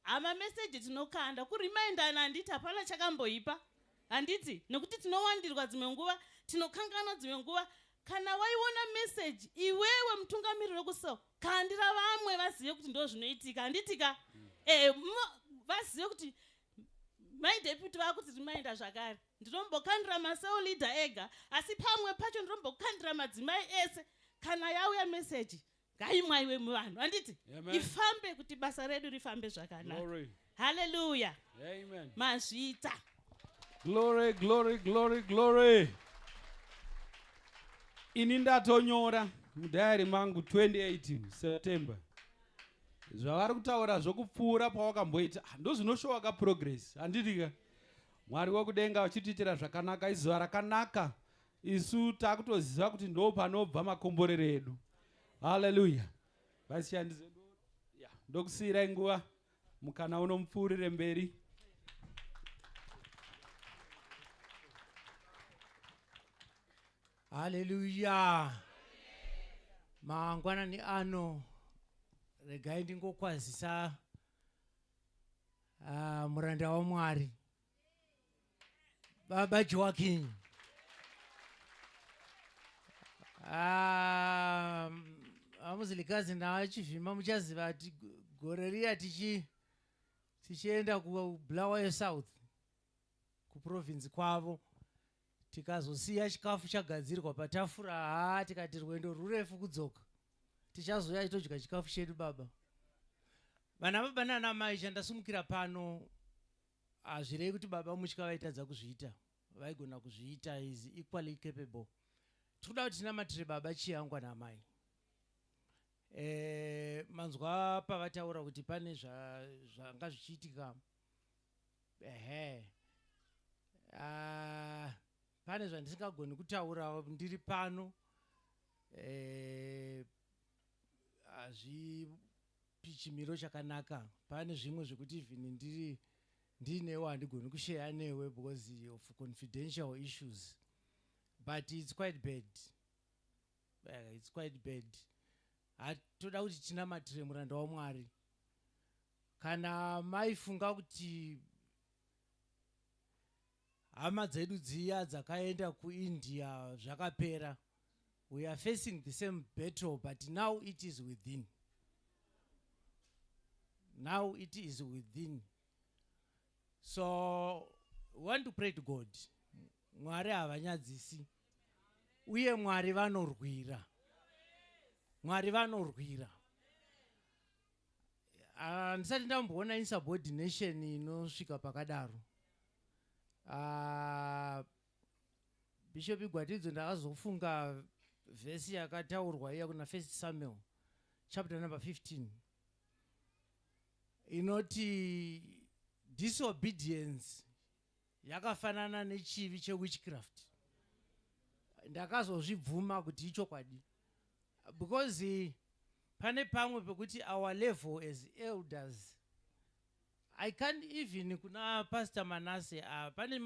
Hama meseji tinokanda kurimaindana handiti hapana chakamboipa handiti nekuti tinowandirwa dzimwe nguva tinokanganwa dzimwe nguva kana waiona meseji iwewe mutungamiriri wekuso kandira vamwe vazive kuti ndo zvinoitika handitika mm. e, vazive kuti mai deputy vakuti rimainda zvakare ndinombokandira masel leader ega asi pamwe pacho ndinombokandira madzimai ese kana yauya meseji ngaimwaiwe muvanhu handiti ifambe kuti basa redu rifambe zvakanaka haleluya mazvita glory glory glory glory ini ndatonyora mudhayari mangu 2018 september zvavari kutaura zvokupfuura pawakamboita ah, ndozvinoshowa ka progress handitika mwari wekudenga vachitiitira zvakanaka izuva rakanaka isu takutoziva kuti ndo panobva makomborero edu haleluya vaishandizya ndokusiyirai nguva mukana uno mupfuurire mberi haleluya mangwanani ano regai ndingokwazisa uh, muranda wamwari Baba Joaquin. Ah, amuzilikazi naachivhima muchaziva ati gore riya tichi tichienda kuBulawayo South kuprovince kwavo tikazosiya chikafu chagadzirwa patafura haa tikati rwendo rwurefu kudzoka tichazouya todya chikafu chedu baba vana baba nana mai chandasumukira pano Hazvirevi kuti baba Mutya vaitadza kuzviita, vaigona kuzviita, he is equally capable. Tikuda kuti tinamatire baba Chiyangwa naamai. Eh, manzwa pavataura kuti pane zvanga zvichiitika ehe ah, pane zvandisingagoni kutaura ndiri pano eh, hazvi chimiro chakanaka pane zvimwe zvekuti even ndiri ndiinewe handigoni kusheya newe because of confidential issues but it's quite bad uh, it's quite bad hatoda kuti tinamatire muranda wamwari kana maifunga kuti Hama dzedu dziya dzakaenda kuIndia zvakapera. We are facing the same battle but now it is within. Now it is within. So we want to pray to God. Mwari havanyadzisi uye Mwari vanorwira. Mwari vanorwira. Ah, ndisati ndamboona insubordination inosvika pakadaro ah, bishop igwatidzo ndakazofunga vhesi yakataurwa iya kuna first samuel chapter number 15 inoti disobedience yakafanana nechivi chewitchcraft ndakazozvibvuma kuti ichokwadi because eh, pane pamwe pekuti our level as elders i can't even kuna pastor manase uh, pane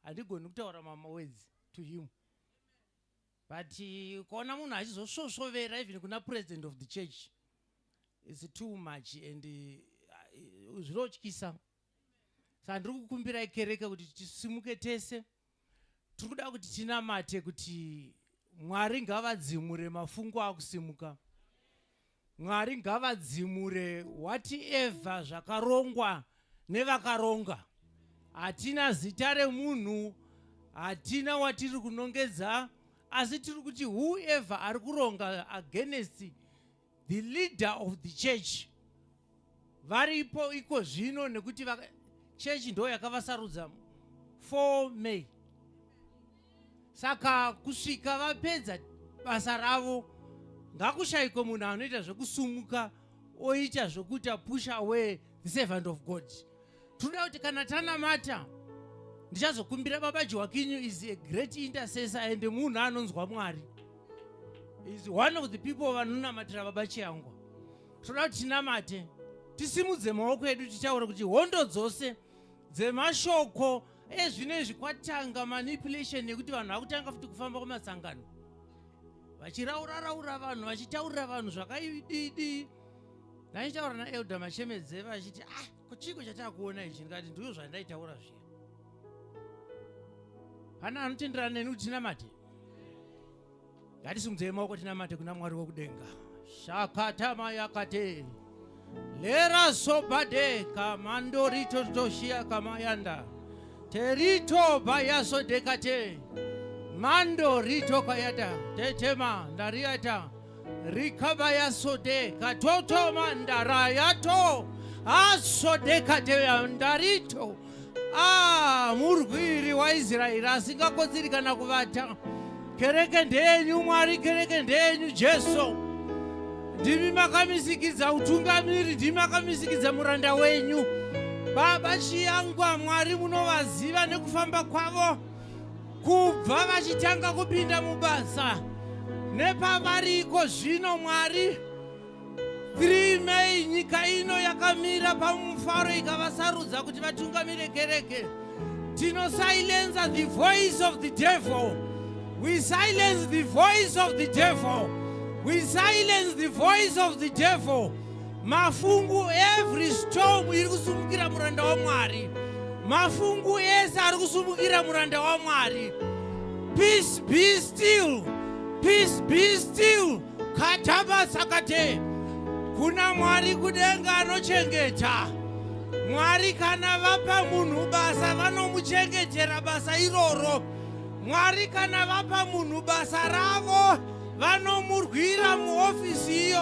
handigoni kutaura mamawords to him but eh, ukaona munhu achizosvosvovera even kuna president of the church its too much and eh, zvinotyisa saka ndiri kukumbirai kereke kuti tisimuke tese tiri kuda kuti tinamate kuti mwari ngavadzimure mafungu akusimuka mwari ngavadzimure whatever zvakarongwa nevakaronga hatina zita remunhu hatina watiri kunongedza asi tiri kuti whoever ari kuronga against the leader of the church varipo iko zvino nekuti chechi ndo yakavasarudza 4 may saka kusvika vapedza basa ravo ngakushaikwe munhu anoita zvekusumuka oita zvekuita push away the servant of god tinoda kuti kana tanamata ndichazokumbira baba joakinyu is a great intercessor and munhu anonzwa mwari is one of the people vanonamatira baba chiyangwa toda kuti tinamate tisimudze maoko edu titaure kuti hondo dzose dzemashoko ezvino izvi kwatanga manipulation yekuti vanhu vakutanga futi kufamba kumasangano vachirauraraura vanhu vachitaurira vanhu zvakaididi. Ndaichitaura naelder Machemedze vachiti, ah, ko chiiko chatakuona ichi? Ndikati ndizvo zvandaitaura zviya. Pane anotenderana neni kuti tinamate? Ngatisimudzei maoko tinamate kuna Mwari wokudenga. Shakatama yakate lera sobade kamandorito toshia kamayanda terito bayaso dekate mando rito kayata tetema ndariata rikabayasode katoto mandarayato asodekateya ndarito. Ah, murwiri waIsraeri asingakotsiri kana kuvata. Kereke ndeyenyu Mwari, kereke ndeyenyu Jesu. Ndimi makamisikidza utungamiri, ndimi makamisikidza muranda wenyu. Baba Chiyangwa, Mwari munovaziva nekufamba kwavo kubva vachitanga kupinda mubasa nepavariko zvino Mwari. 3 May nyika ino yakamira pamufaro ikavasarudza kuti vatungamire kereke. Tinosilenza the voice of the devil. We silence the voice of the devil. We silence the voice of the devil. Mafungu, every storm iri kusumukira muranda waMwari, mafungu ese ari kusumukira muranda waMwari, peace be still, peace be still. Katabasakate kuna Mwari kudenga anochengeta. Mwari kana vapa munhu basa, vanomuchengetera basa iroro. Mwari kana vapa munhu basa ravo, vanomurwira muofisi iyo.